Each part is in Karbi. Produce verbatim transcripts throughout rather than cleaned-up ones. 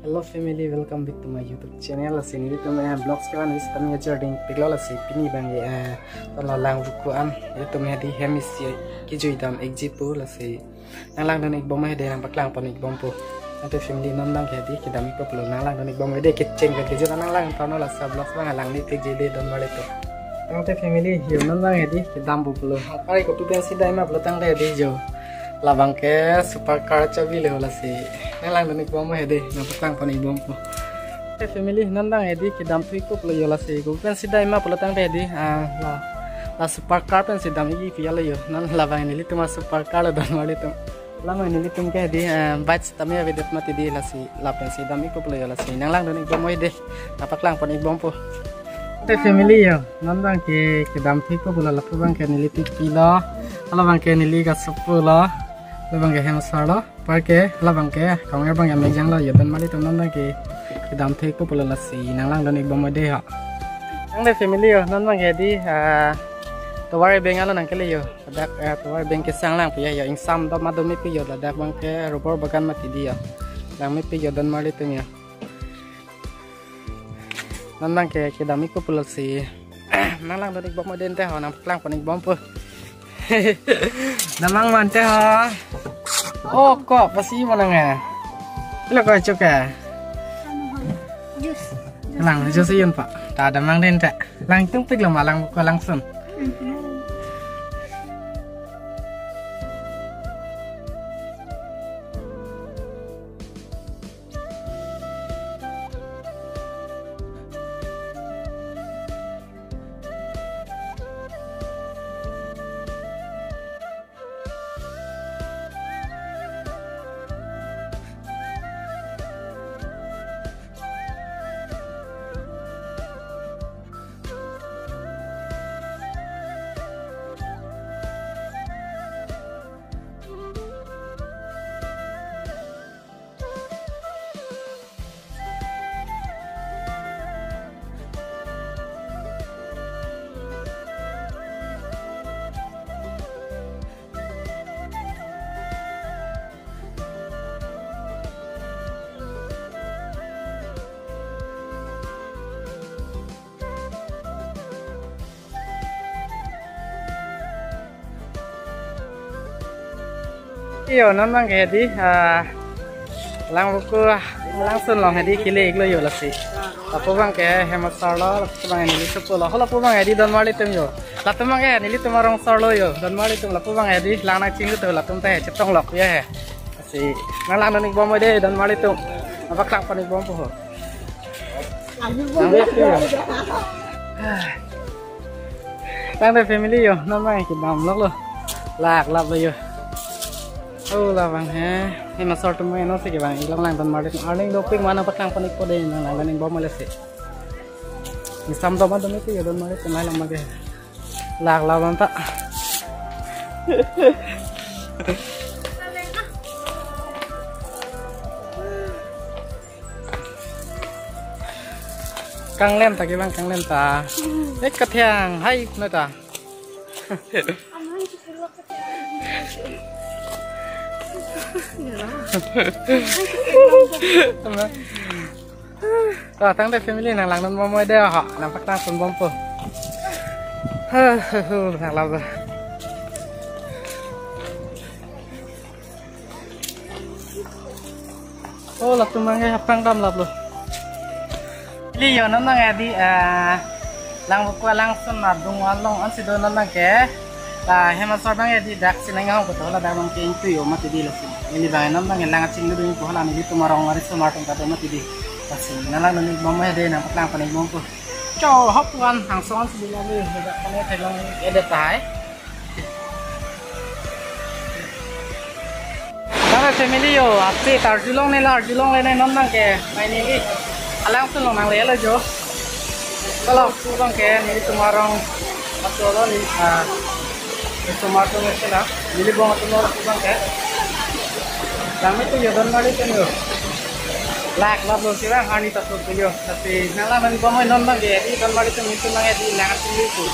Hello family, welcome back to my YouTube channel. Lasi nelitum, eh, vlogs kevan isi tame ajor ding piklo. Lasi pini abang, eh, tolo Langvoku an, nelitum hedi hem isi kejuidam-ikji pu. Lasi nanglangdun-ikbom hedi, nangpaklangpon-ikbompo. Ante family, non abang hedi kedam-ikpo pulo, nanglangdun-ikbom hedi, kecheng pen kejut nanglangponlo, laso vlogs abang langdun-ikji hedi donmarlitum. Tangte family, yo non abang hedi kedampo pulo. Ari kopi pensi dam ma pulo tangte hedi yo, labang ke supercar chabi le ho. Lasi nanglangdun-ikbom hedi, nangpaklangpon-ikbompo. Te family, non abang hedi kedamthu-ikpo pulo yo. Lasi kopi pensi dam ma pulo tangte hedi, ah, la, la supercar pensi dam-ikji pu ya lo yo. Non labang nelitum a-supercar lo donmarlitum. Labang nelitum ke hedi, eh, bike sitame avedet mati hedi, lasi lapensi dam-ikpo pulo yo. Lasi nanglangdun-ikbom hedi, nangpaklangpon-ikbompo. Te family yo, non abang ke kedamthu-ikpo pulo. Lapu abang ke neli pipi lo, halabang ke neli kasopo lo, halabang ke hem asar lo, anparke halabang ke kong er abang ya mejang lo yo donmarlitum. Non abang ke kedamthu-ikpo pulo, lasi nanglangdun-ikbom hedi ho. Tangte family yo, non abang hedi, ah, tovar ebeng alo nangkele yo. Ladak, eh, tovar ebeng kesang langpi ya, yo ingsam dom adom mepik yo, ladak abang ke rubber bagan mati hedi yo. Lang mepik yo donmarlitum yo. Non abang ke kedam-ikpo pulo, lasi nanglangdun-ikbom hedi ante ho, nangpaklangpon-ikbompo. Damnang ma ante ho. Oh, kok pasi manang eh. Pilo kok chok eh. Jus. Lang jus iyun pa. Ta damnang hedi ante. Langtungpik lo ma Langvoku alangsun. Yo, non abang ke hedi, ah, Langvoku, ah, langsun along hedi kele-iklo yo lasi. Lapu abang ke hem asar lo, lapu abang neli sopo lo. Ho lapu abang hedi donmarlitum yo. Latum abang ke nelitum arong asar lo yo, donmarlitum. Lapu abang hedi lang nangchinglut, latum ta he chetong lok ya he. Lasi nanglangdun-ikbom hedi donmarlitum. Nangpaklangpon-ikbompo ho. Tangte family yo, non abang kedam lok lo. Lak lap lo yo. Oh, labang he. Hem asar atum eno si kevang-ik lok lang donmarlitum. Arleng dopik ma nangpaklangpon-ikpo hedi, nanglangdun-ikbom lasi. Ingsam dom adom mepik yo donmarlitum, lahai lang ma ke. Lak lap abang ta. Kanglem ta kevang, kanglem ta. Ek kathiang hai na ta. Ta, tangte family nanglangdun-ikbom hedi ho, nangpaklangpon-ikbompo. Lak lap lo. Oh, latum abang ke aphrang dam lap lo. Li yo, non abang hedi, eh, Langvoku alangsun adung along ansi do non abang ke. La hem asar abang hedi daksi nang hong koto, ladak abang ke ingtui yo mati hedi lasi. Neli abang non abang ke lang chinglut dun ko, la nelitum arong arisomar atum ta do mati hedi. Lasi nanglangdun-ikbom hedi, nangpaklangpon-ikbompo. Cho, hop wan hangso ansi do lami, ladak kane theklong edet tahai. Tangte family yo, ase ta arjulongle, la arjulongle ne non abang ke, mai neli alangsun along nanglelo yo. Ko lapu abang ke nelitum arong aso lo ni, ah, arisomar atum isi la, neli bong atum lo lapu abang ke. Lang mepik yo donmarlitum yo. Lak lap lo si abang, arni ta so yo. Lasi nanglangdun-ikbom non abang ke, hedi donmarlitum, nelitum abang hedi lang chinglut.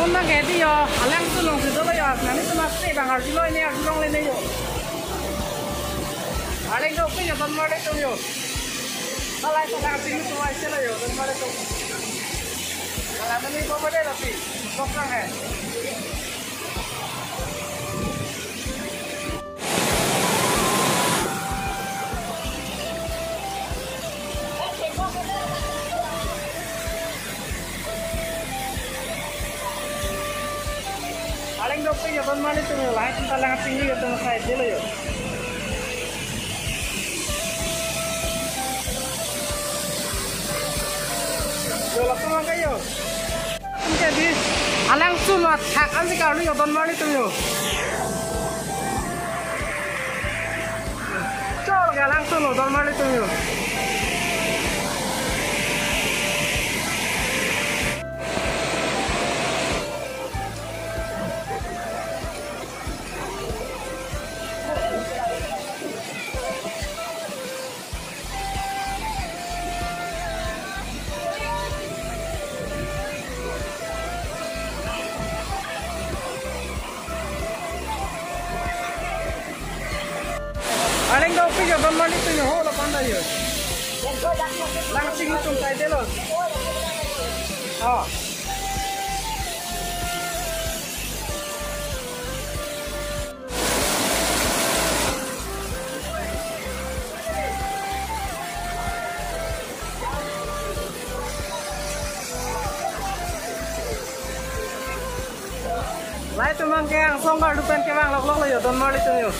Non abang ke hedi yo, alangsun alongsi dolo yo, nanglitum ase abang arjulo ne, arjulongle ne yo. Aling dopik yo, don marlitum yo. Salai salai sini tuai sila yo, don marlitum. Kalau ini bawa deh tapi, kosong hai. Aling dopik yo, don marlitum yo, lahai sini talang sini yo, teman saya dulu yo. Yo, langsung angkat yo. Jadi, alangsun athak ansi karlu yo, don marlitum yo. Chol ke alangsun lo, don marlitum yo. Aling dopik yo, don marlitum yo, ho la panda yo. Langsing lutum kaidelo. Oh. Lahai atum abang ke angsong karlu pen kevang loklok lo yo, don marlitum yo.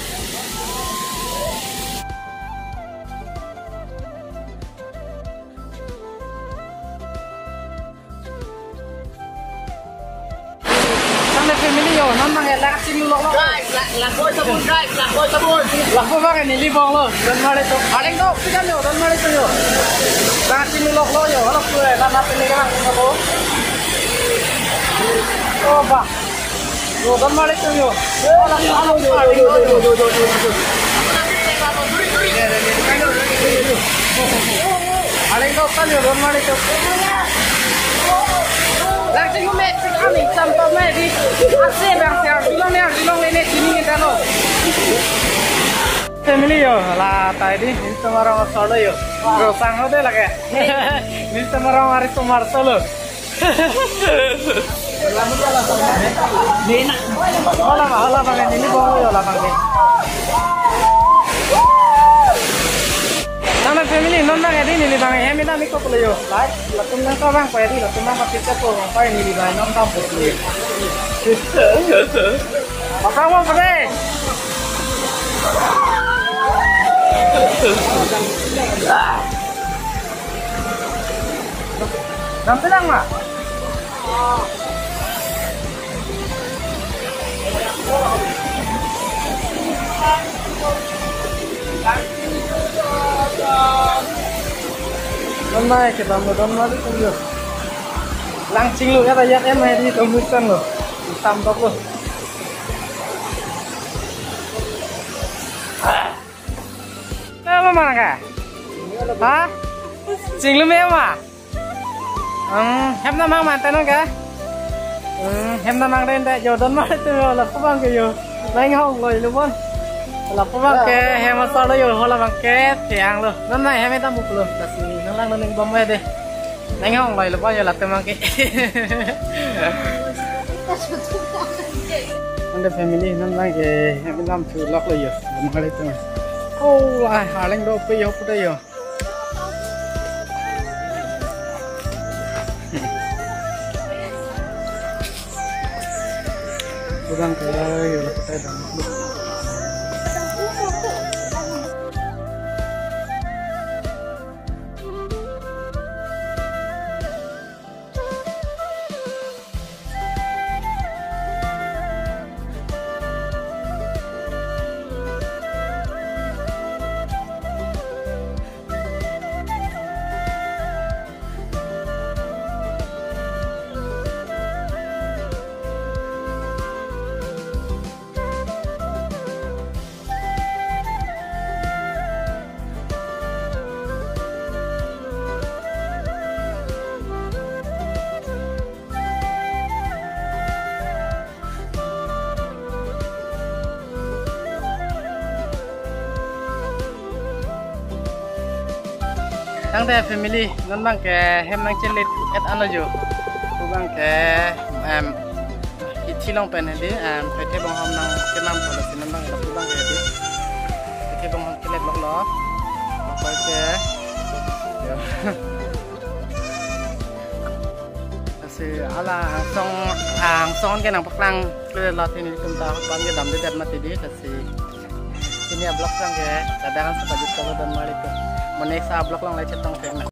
Tame family yo, non abang ke langsing lo. Guys, la-, lampoi sabun, guys, lampoi sabun. Lapu abang ke neli bong lo, don marlitum. Aling dopik yo, don marlitum yo. Langsing lo yo, halo pura, na na pini kan, halo. Oh, bah. Yo, don marlitum yo. Ala, ala, yo, yo, yo. Aling dopik yo, don marlitum. Langsing me, sik kami, sampai me di. Ase bang, si arjulong ne, arjulong le ne, sini kita lo. Family yo, la tai di, nelitum arong asor lo yo. Bro, sang ho de lake. Nelitum arong ari sumar solo. Hola ba, hola ba, neli bong yo la bang ke. Nana family, non abang ke di neli bang hem ina mi koplo yo. Lahai, latum nangkevang pa di, latum nangpakitpo, pa neli bang nangdam po yo. Apa mau pada? Nang tenang ma? Nonai kedam lo, don marlitum yo. Langsing lo ya, ya em hai di, don marlitum lo. Hitam top lo. Apa mana ka? Ha? Chinglu me ma? Hmm, hem namang mante non ke? Hmm, hem namang den de, yo don marlitum yo, lapu abang ke yo. Nang hong lo ilu bon. Lapu abang ke hem asor lo yo, hola abang ke thiang lo. Non nang hem dam buk lo. Lasi nang lang nang bom we de. Nang hong lo ilu bon yo latum abang ke. Ante family non abang ke hem dam thu lok lo yo. Don marlitum. Oh, ah, aling dopik yo pute yo. Kurang kaya yo lah kita dong. Tangte family, non abang ke hem nangchelet et ano jo. Pu abang ke, em, hithi along pen hedi, em, Paithe Bonghom nangkemam pulo si non abang ke, pu abang ke hedi. Paithe Bonghom kelet loklo. Apa ke? Ya. Si hala angsong, angsong ke nangpaklang kledetlo, pini tum ta pan ke damdedet mati di, si pini a-vlog abang ke ladak an si pajut kalo don mari tu. Mo next a-vlog along le chetongthek nang.